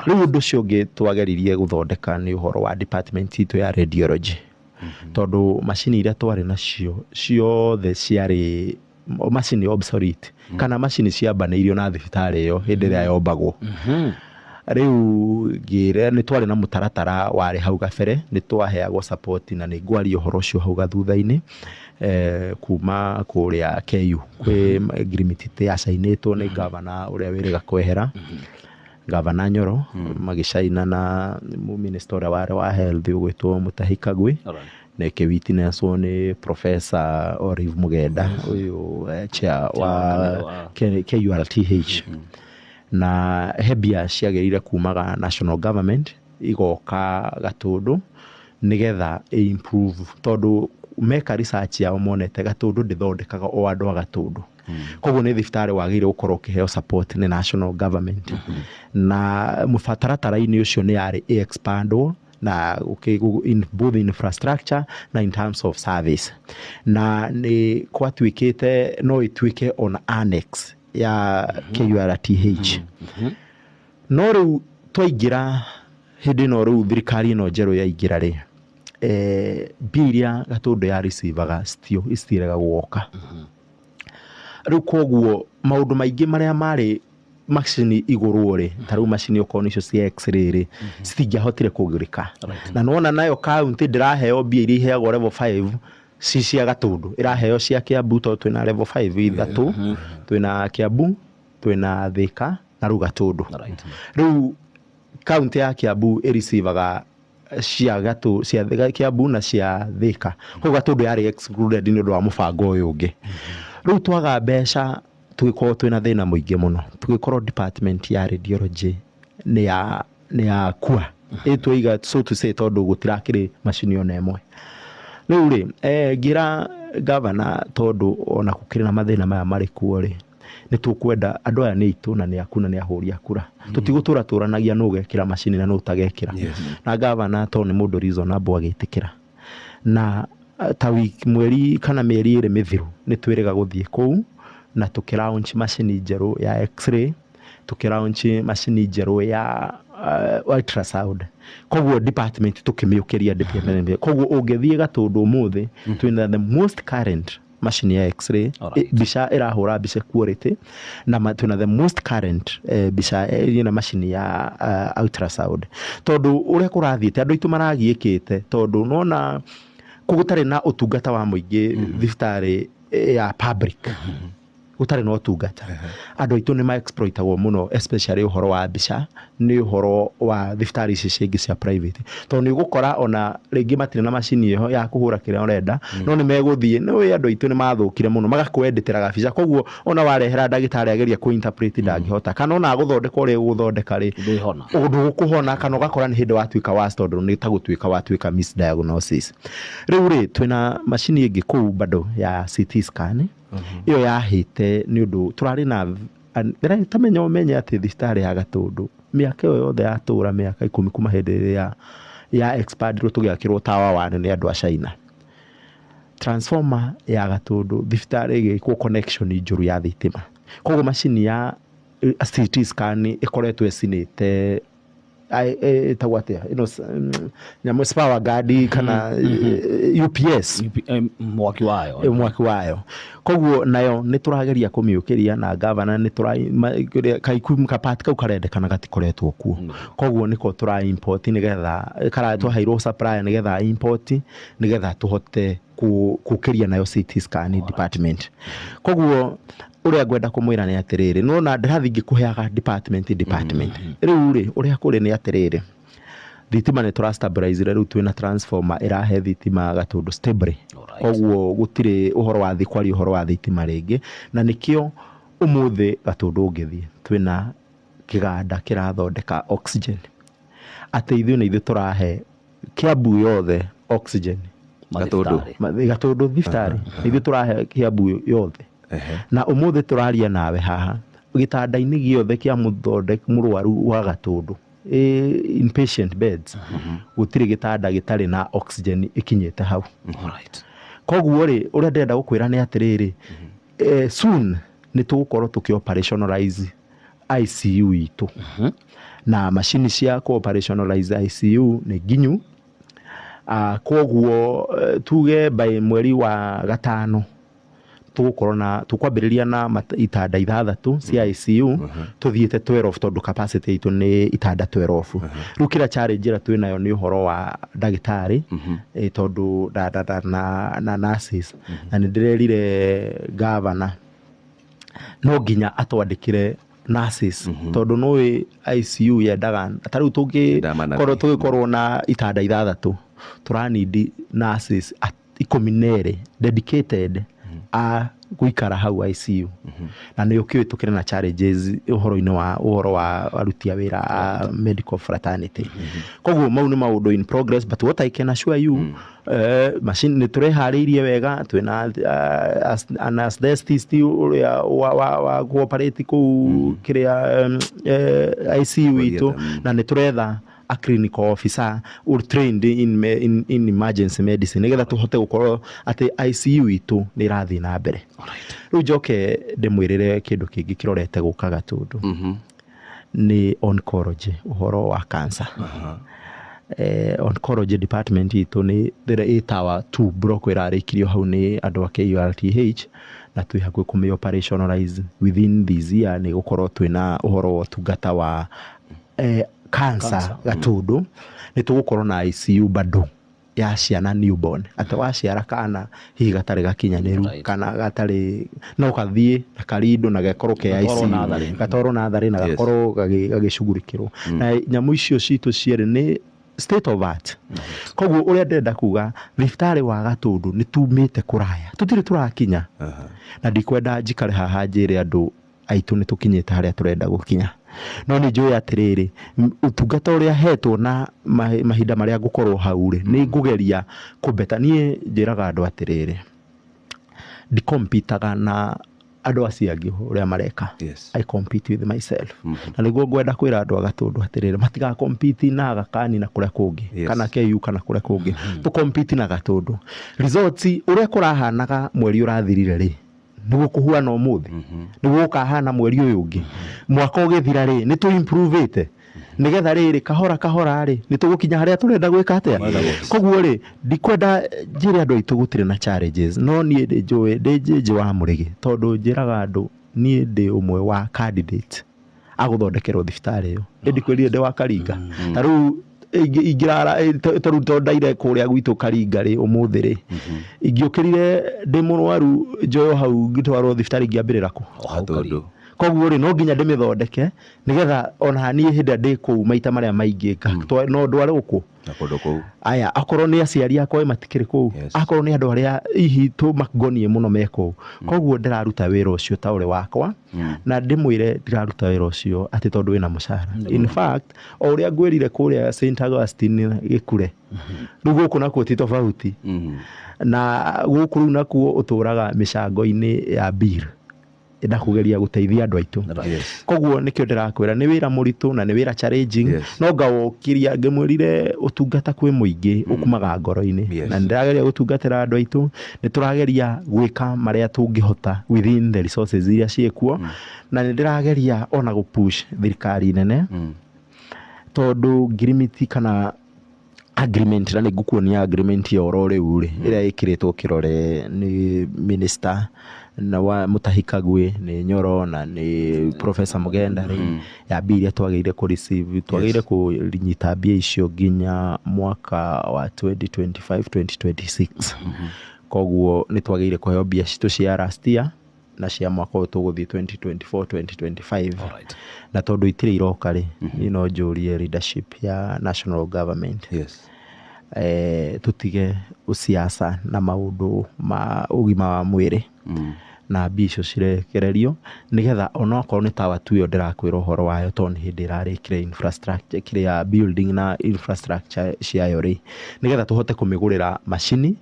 Rĩu ũndũ ũcio ũngĩ twageririe gũthondeka nĩ ũhoro wa department itũ ya radiology, tondũ macini iria twarĩ nacio ciothe ciarĩ macini obsolete kana macini ciambanĩirio na thibitarĩ ĩyo hĩndĩ ĩrĩa yombagwo. Rĩu ngĩra nĩ twarĩ na mũtaratara warĩ hau gabere, nĩ twaheagwo support, na nĩ ngwaria ũhoro ũcio hau gathutha-inĩ, kuma kũrĩa KU kwĩ agreement yacainĩtwo nĩ gavana ũrĩa wĩrĩga kwehera, Gavana Nyoro, magĩcaina na minister ũrĩa warĩ wa health ũgwĩtwo Mutahi Kagwe, na ĩkĩwitnesswo nĩ Professor Olive Mugenda, ũyũ chair wa KURTH. Na he mbia ciagĩrĩire kumaga national government igoka Gatũndũ nĩgetha ĩ improve, tondũ meka research yao monete Gatũndũ ndĩthondekaga o andũ a Gatũndũ. Koguo nĩ thibitarĩ wagĩrĩire gũkorwo ũkĩheo support nĩ national government, na mũtaratara-inĩ ũcio nĩ yarĩ ĩ expandwo na in both infrastructure na in terms of service, na nĩ gwatuĩkĩte no ĩtuĩke ona annex ya KURTH. No rĩu twaingĩra hĩndĩ ĩno, rĩu thirikari ĩno njerũ yaingĩra rĩ, mbia iria Gatũndũ ya receivaga citio citirega gũoka. Rĩu koguo maũndũ maingĩ marĩa marĩ macini igũrwo rĩ, ta rĩu macini okorwo nĩcio cia x-ray rĩ, citingĩahotire kũgũrĩka. Na nĩwona nayo kaunti ndĩraheo mbia iria iheagwo level 5 ci cia Gatũndũ, ĩraheo cia Kiambu, tondũ twĩna level 5 ithatũ: twĩna Kiambu, twĩna Thika na rĩu Gatũndũ. Rĩu kaunti ya Kiambu ĩreceivaga cia Gatũ, cia Kiambu na cia Thika, koguo Gatũndũ yarĩ excluded nĩ ũndũ wa mũbango ũyũ ũngĩ. Rĩu twaga mbeca, tũgĩkorwo twĩna thĩna mũingĩ mũno, tũgĩkorwo department ya radiology nĩ ya kua ĩtwaiga, so to say, tondũ gũtirakĩrĩ macini ona ĩmwe. Rĩu rĩ, ngĩra gavana, tondũ ona gũkĩrĩ na mathĩna maya marĩ kuo rĩ, nĩ tũkwenda andũ aya nĩ aitũ na nĩ aku na nĩ ahũri a kura, tũtigũtũra tũranagia nũ ũgekĩra macini na nũ ũtagekĩra. Na gavana, tondũ nĩ mũndũ reasonable, agĩtĩkĩra. Na ta wiki, mweri kana mĩeri 2 mĩthiru, nĩ twĩrĩga gũthiĩ kũu na tũkĩ launch macini njerũ ya x-ray, tũkĩ launch macini njerũ ya ultrasound. Koguo department tũkĩmĩũkĩria department. Koguo ũngĩthiĩ Gatũndũ ũmũthĩ, twĩna the most current macini ya x-ray, mbica ĩrahũra mbica quality, na twĩna the most current mbica ĩna macini ya ultrasound, tondũ ũrĩa kũrathiĩte andũ aitũ maragiĩkĩte, tondũ nona gũtarĩ na ũtungata wa mũingĩ thibitarĩ ya public, gũtarĩ na ũtungata, andũ aitũ nĩ ma-exploitagwo mũno, especially ũhoro wa mbica, nĩ ũhoro wa thibitarĩ ici cingĩ cia private, tondũ nĩ ũgũkora ona rĩngĩ matirĩ na macini ĩyo ya kũhũra kĩrĩa ũrenda, no nĩ megũthiĩ nĩ ũĩ andũ aitũ nĩ mathũkire mũno, magakwendetera gabica. Koguo ona warehera ndagĩtarĩ ageria kũ interpret ndangĩhota, kana ona agũthondeka ũrĩa ũgũthondeka rĩ, Ndwĩhona. Ũndũ ũkũhona, kana ũgakora nĩ hĩndĩ watuĩka worse, tondũ nĩ ta gũtuĩka watuĩka misdiagnosis. Rĩu rĩ, twĩna macini ĩngĩ kũu bado ya CT scan, ĩyo yahĩte nĩ ũndũ tũrarĩ na tamenya ũmenye atĩ thibitarĩ ya Gatũndũ mĩaka ĩyo yothe yatũra mĩaka 10 kuma hĩndĩ ĩrĩa ya expandirwo tũgĩakĩrwo tawa one nĩ andũ a China, transformer ya Gatũndũ thibitarĩ ĩgĩkwo connection njũru ya thitima. Koguo macini ya CT scan ĩkoretwo ĩcinĩte ĩtagwo atĩa ĩno, nyamũ power guard kana UPS. Mwaki wayo. Mwaki wayo. Koguo nayo nĩ tũrageria kũmĩũkĩria na gavana nĩ tũra kapati kau karendekana gatikoretwo kuo. Koguo nĩko tũra import nĩgetha kara twaheirwo supplier nĩgetha import nĩgetha tũhote kũkĩria nayo CT scan department. Koguo ũrĩa ngwenda kũmwĩra nĩ atĩrĩrĩ, nona ndĩrathiĩ ngĩkũheaga department department. Rĩu rĩ, ũrĩa kũrĩ nĩ atĩrĩrĩ, thitima nĩ tũra stabilize. Rĩu twĩna transformer ĩrahe thitima Gatũndũ stably. Koguo gũtirĩ ũhoro wa thi kwaria ũhoro wa thitima rĩngĩ, na nĩkĩo ũmũthĩ Gatũndũ ũngĩthiĩ twĩna kĩganda kĩrathondeka oxygen, atĩ ithuĩ nĩ ithuĩ tũrahe Kiambu yothe oxygen. Gatũndũ. Mathibitarĩ. Gatũndũ thibitarĩ nĩ ithuĩ tũrahe Kiambu yothe. Na ũmũthĩ tũraria nawe haha, gĩtanda-inĩ gĩothe kĩa mũthondek mũrwaru wa Gatũndũ, inpatient beds, gũtirĩ gĩtanda gĩtarĩ na oxygen ĩkinyĩte hau. Koguo rĩ, ũrĩa ndĩrenda gũkwĩra nĩ atĩrĩrĩ, soon nĩ tũgũkorwo tũkĩ operationalize ICU itũ. Na macini cia kũ operationalize ICU nĩ nginyu. Koguo tuge by mweri wa gatano tũgũkorwo na tũkwambĩrĩria na itanda 6 cia ICU, tũthiĩte 12, tondũ capacity itũ nĩ itanda 12. Rĩu kĩrĩa challenge ĩrĩa twĩ nayo nĩ ũhoro wa ndagĩtarĩ, tondũ na nurses. Na nĩ ndĩrerire governor no nginya atwandĩkĩre nurses, tondũ nũĩ ICU yendaga ta rĩu tũngĩkorwo tũgĩkorwo na itanda 6, tũranindi nurses 12 dedicated a gũikara hau ICU. Na nĩ ũkĩũĩ tũkĩrĩ na challenges ũhoro-inĩ wa ũhoro wa aruti a wĩra a medical fraternity. Koguo mau nĩ maũndũ in progress, but what I can assure you, machine nĩ tũreharĩirie wega. Twĩna anesthetist ũrĩa wa cooperate kũu kĩrĩa ICU itũ, na nĩ tũretha a clinical officer or trained in emergency medicine, nĩgetha tũhote gũkorwo atĩ ICU itũ nĩ ĩrathiĩ na mbere. Rĩu njoke ndĩmwĩrĩre kĩndũ kĩngĩ kĩrorete gũka Gatũndũ, nĩ oncology, ũhoro wa cancer. Oncology department itũ nĩ ĩrĩa ĩ tower 2 block ĩrarĩkirio hau nĩ andũ a KURTH, na twĩ hakuhĩ kũmĩ operationalize within this year. Nĩ gũkorwo twĩna ũhoro wa ũtungata wa cancer Gatũndũ. Nĩ tũgũkorwo na ICU bado ya ciana newborn, atĩ waciara kana hihi gatarĩ gakinyanĩru kana gatarĩ, no kathiĩ na karindwo na gakorwo ke Gatwarwo ICU. Natharĩ. Gatwarwo natharĩ na gakorwo gagĩcugurikĩrwo. Na nyamũ icio citũ cierĩ nĩ state of art. Koguo ũrĩa ndĩrenda kuga, thibitarĩ wa Gatũndũ nĩ tumĩte kũraya, tũtirĩ tũrakinya, na ndikwenda njikare haha njĩre andũ aitũ nĩ tũkinyĩte harĩa tũrenda gũkinya, no nĩ njũĩ atĩrĩrĩ, ũtungata ũrĩa hetwo na mahinda marĩa ngũkorwo hau rĩ, nĩ ngũgeria kũbeta. Niĩ njĩraga andũ atĩrĩrĩ, ndikompitaga na andũ acio angĩ ũrĩa mareka. I compete with myself. Na nĩguo ngwenda kwĩra andũ a Gatũndũ atĩrĩrĩ, matigakompiti na Aga Khan na kũrĩa kũngĩ, kana KU kana kũrĩa kũngĩ. Tũkompiti na Gatũndũ. Results ũrĩa kũrahanaga mweri ũrathirire rĩ, nĩguo kũhuana ũmũthĩ, nĩguo gũkahana mweri ũyũ ũngĩ. Mwaka ũgĩthira rĩ, nĩ tũ improve nĩgetha rĩrĩ kahora kahora rĩ, nĩ tũgũkinya harĩa tũrenda gwĩka atĩa. Koguo rĩ, ndikwenda njĩre andũ aitũ gũtirĩ na challenges, no niĩ ndĩ njũĩ ndĩ Njĩnjĩ wa Mũrĩgĩ, tondũ njĩraga andũ niĩ ndĩ ũmwe wa candidate agũthondekerwo thibitarĩ ĩyo. Ĩndĩ kwĩrire ndĩ wa Karinga, ta rĩu ingĩrara ta rĩu tondũ ndaire kũrĩa gwitũ Karinga rĩ, ũmũthĩ rĩ, ingĩũkĩrire ndĩ mũrwaru, njoyo hau ngĩtwarwo thibitarĩ, ingĩambĩrĩra kũ? O hau Karinga. Gatũndũ. Koguo rĩ, no nginya ndĩmĩthondeke nĩgetha ona niĩ hĩndĩ ĩrĩa ndĩ kũu maita marĩa maingĩ no ndware gũkũ Na kũndũ kũu. Aya, akorwo nĩ aciari akwa matikĩrĩ kũu, akorwo nĩ andũ arĩa hihi tũmagonie mũno me kũu. Koguo ndĩraruta wĩra ũcio ta ũrĩ wakwa, na ndĩmwĩre ndĩraruta wĩra ũcio atĩ tondũ wĩna mũcara. In fact, o ũrĩa ngwĩrire kũrĩa St Augustine Gĩkure, rĩu gũkũ nakuo ti tofauti. Na gũkũ rĩu nakuo ũtũraga mĩcango-inĩ ya bill na kũgeria gũteithia andũ aitũ. Koguo nĩkĩo ndĩrakwĩra nĩ wĩra mũritũ na nĩ wĩra challenging, no ngawũkiria ngĩmwĩrire ũtungata kwĩ mũingĩ ũkumaga ngoro-inĩ. Na nĩndĩrageria gũtungatĩra andũ aitũ, nĩ tũrageria gwĩka marĩa tũngĩhota within the resources iria ciĩkuo, na nĩ ndĩrageria ona gũ-push thirikari nene, tondũ ngirimiti kana agreement, na nĩ ngũkuonia agreement ya oro rĩu rĩ, ĩrĩa ĩkĩrĩtwo kĩrore nĩ minister na wa Mutahi Kagwe, nĩ Nyoro na nĩ Professor Mugenda rĩ, ya mbia iria twagĩrĩire kũ receive, twagĩrĩire kũnyita mbia icio nginya mwaka wa 2025 2026. Koguo nĩ twagĩrĩire kũheo mbia citũ cia last year na cia mwaka ũyũ tũgũthiĩ 2024 2025. Na tondũ itirĩ iroka rĩ, niĩ no njũrie leadership ya national government, tũtige ũsiasa na maũndũ ma ũgima wa mwĩrĩ, na mbia icio cirekererio, nĩgetha onokorwo nĩ tower tu ĩyo ndĩrakwĩra ũhoro wayo, tondũ nĩ hĩndĩ ĩrarĩkire infrastructure, kĩrĩa building na infrastructure ciayo rĩ, nĩgetha tũhote kũmĩgũrĩra macini,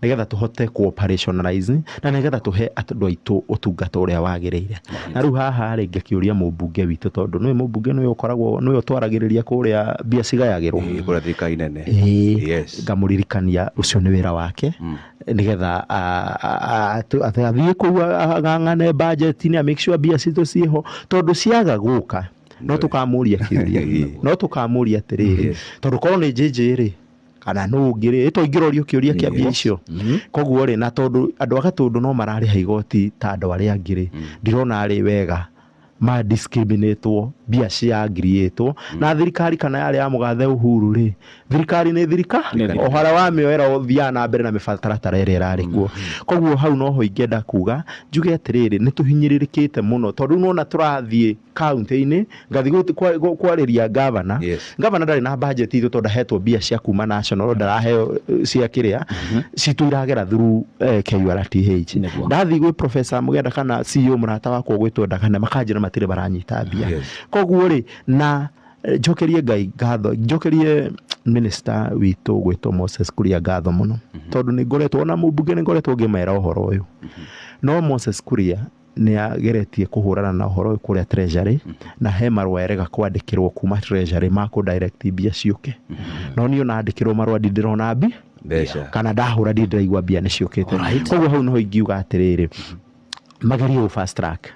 nĩgetha tũhote ku operationalize, na nĩgetha tũhe andũ aitũ ũtungata ũrĩa wagĩrĩire. Na rĩu haha rĩ, ngakĩũria mũmbunge witũ, tondũ nĩwe mũmbunge, nĩwe ũkoragwo, nĩwe ũtwaragĩrĩria kũrĩa mbia cigayagĩrwo. Ĩĩ, kũrĩa thirikari nene. Ĩĩ. Ngamũririkania ũcio nĩ wĩra wake, nĩgetha athiĩ kũu ang'ang'ane budget-inĩ, make sure mbia citũ ciĩho, tondũ ciaga gũka No tũkamũria kĩũria, no tũkamũria atĩrĩrĩ, tondũ korwo nĩ JJ rĩ, kana nũ ũngĩ rĩ, ĩtũingĩrorio kĩũria kĩa mbia icio. Koguo rĩ, na tondũ andũ a Gatũndũ no mararĩha igoti ta andũ arĩa angĩ rĩ, ndirona arĩ wega ma discriminatwo mbia cia ngiriĩtwo na thirikari kana yarĩ ya mũgathe Uhuru rĩ. Thirikari nĩ thirikari, o harĩa wamĩoera ũthiaga na mbere na mĩtaratara ĩrĩa ĩrarĩ kuo. Koguo hau noho ingĩenda kuga, njuge atĩrĩrĩ, nĩ tũhinyĩrĩrĩkĩte mũno, tondũ rĩu nĩwona tũrathiĩ kaunti-inĩ, ngathiĩ kwarĩria gavana. Gavana ndarĩ na budget itũ, tondũ ndahetwo mbia cia kuma national, ndaraheo cia kĩrĩa citũ iragera through KURTH. Ndathiĩ gwĩ Professor Mugenda kana CEO mũrata wakwa ũgwĩtwo Ndagane, makanjĩra matirĩ maranyita mbia. Koguo rĩ, na njokerie Ngai ngatho, njokerie minister witũ gwĩtwo Moses Kuria ngatho mũno, tondũ nĩ ngoretwo ona mũmbunge, nĩ ngoretwo ngĩmera ũhoro ũyũ, no Moses Kuria nĩ ageretie kũhũrana na ũhoro ũyũ kũrĩa Treasury, na he marũa erega kwandĩkĩrwo kuma Treasury ma kũ direct mbia ciũke, no niĩ ona andĩkĩrwo marũa ndindĩrona mbeca kana ndahũra ndindĩraigua mbia nĩ ciũkĩte. Koguo hau noho ingiuga atĩrĩrĩ, magerie gũ fast track.